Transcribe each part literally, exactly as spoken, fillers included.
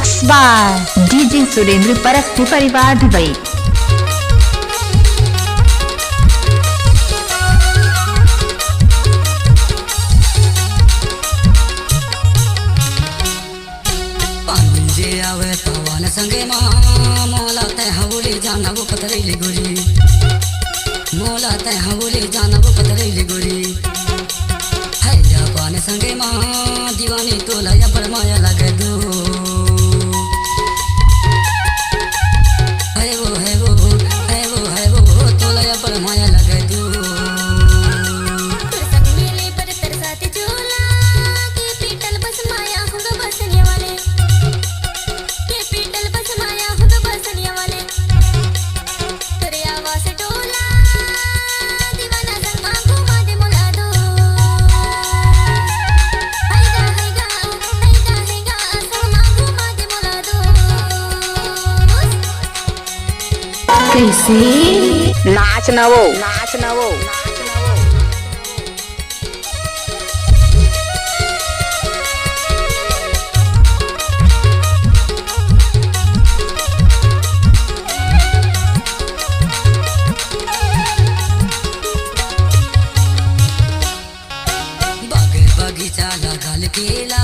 By DJ Surendra परस्ती परिवार Dubai. पानी जे आवे पवन संगे मा, मोला तैं हवले जाना वो पतरैली गोरी, मोला तैं हवले जाना वो पतरैली गोरी। है अपन संगे मा दीवानी तोला या पर माया लगे दू। है वो, है वो, है वो, है वो, तोला या पर माया लगे दू। तोर संग मिले बर तरसात झोला, के पीटल बस माया हुंग बसनिया वाले, के पीटल बस माया हुंग बसनिया वाले। तोरे आवाज टोला, दीवाना संग मा घुमा दे मोला दो। हैगा, हैगा, हैगा, हैगा, संग मा घुमा दे मोला दो। कैसे? नाच नवो, नाच नवो। बाग बगीचा लगल केला,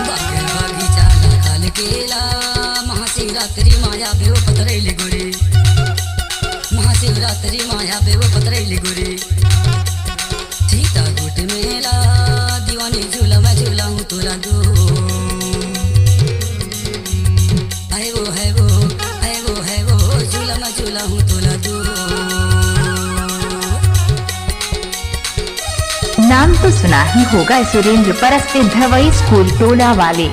बाग बगीचा लगल केला, महाशिवरात्रि माया बेव पतरैली गोरी, महाशिवरात्रि माया बेव पतरैली गोरी। सीता गुट मेला, दीवानी झूला मैं झूला हूँ तोला दो। है वो, है वो, है वो, है वो, झूला मैं झूला हूँ तोला दो। नाम तो सुना ही होगा सुरेंद्र परस्ती धवई स्कूल टोला वाले।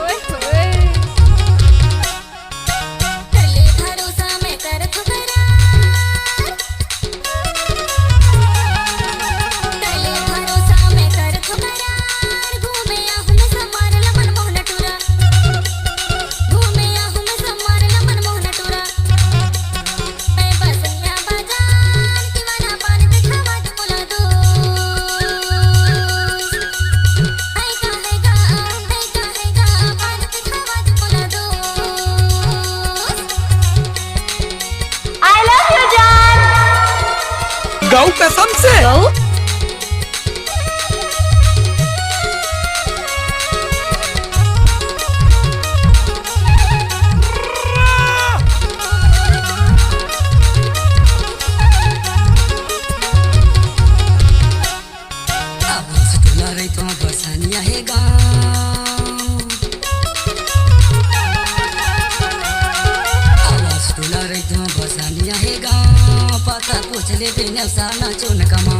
ओए होए। कर ले भरोसा मैं करथों करार। कर ले भरोसा मैं करथों करार। घूमे आहूँ मैं समार ला मनमोहन टूरा। घूमे आहूँ मैं समार ला मनमोहन टूरा। मैं बसनिया बाजार दीवाना पान दिखावा दे मोला दो। हैगा, हैगा, हैगा, हैगा, पान दिखावा दे मोला दो। I love you, जान। गऊ कसम से। गऊ? आवाज टोला रहिथों बसनिया हे गाँव। आवाज टोला रहिथों बसनिया हे गाँव। पता पूछ ले बिन साना चुन कमा।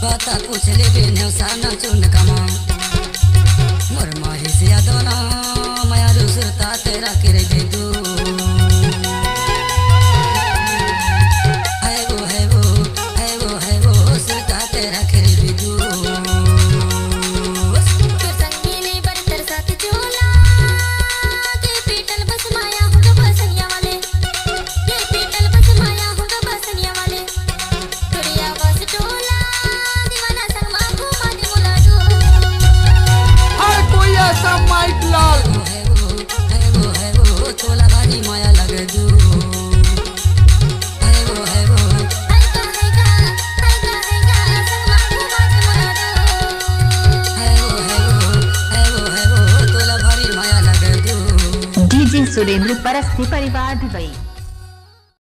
पता पूछ ले बिन साना चुन कमा। मोर माही से यादव ना, मया रो सुरता तेरा करे दे दू। है वो, है वो, है वो, है वो, सुरता तेरा करे दे दू। तोर संग मिले बर तरसत झोला, के पीटल बस माया हुंग बसनिया वाले, के पीटल बस माया हुंग बसनिया वाले। तोरे आवाज टोला, दीवाना संग मा घुमा दे मोला दो। हर कोई ऐसा माइक लाल। है वो, है वो, है वो, तोला भारी माया लगे दू। है वो, है वो। है तो है गा, है तो है गा, संग मा घुमा दे मोला दो। है वो, है वो, है वो, है वो, तोला भारी माया लगे दू। DJ सुरेंद्र परस्ती परिवार दुबई।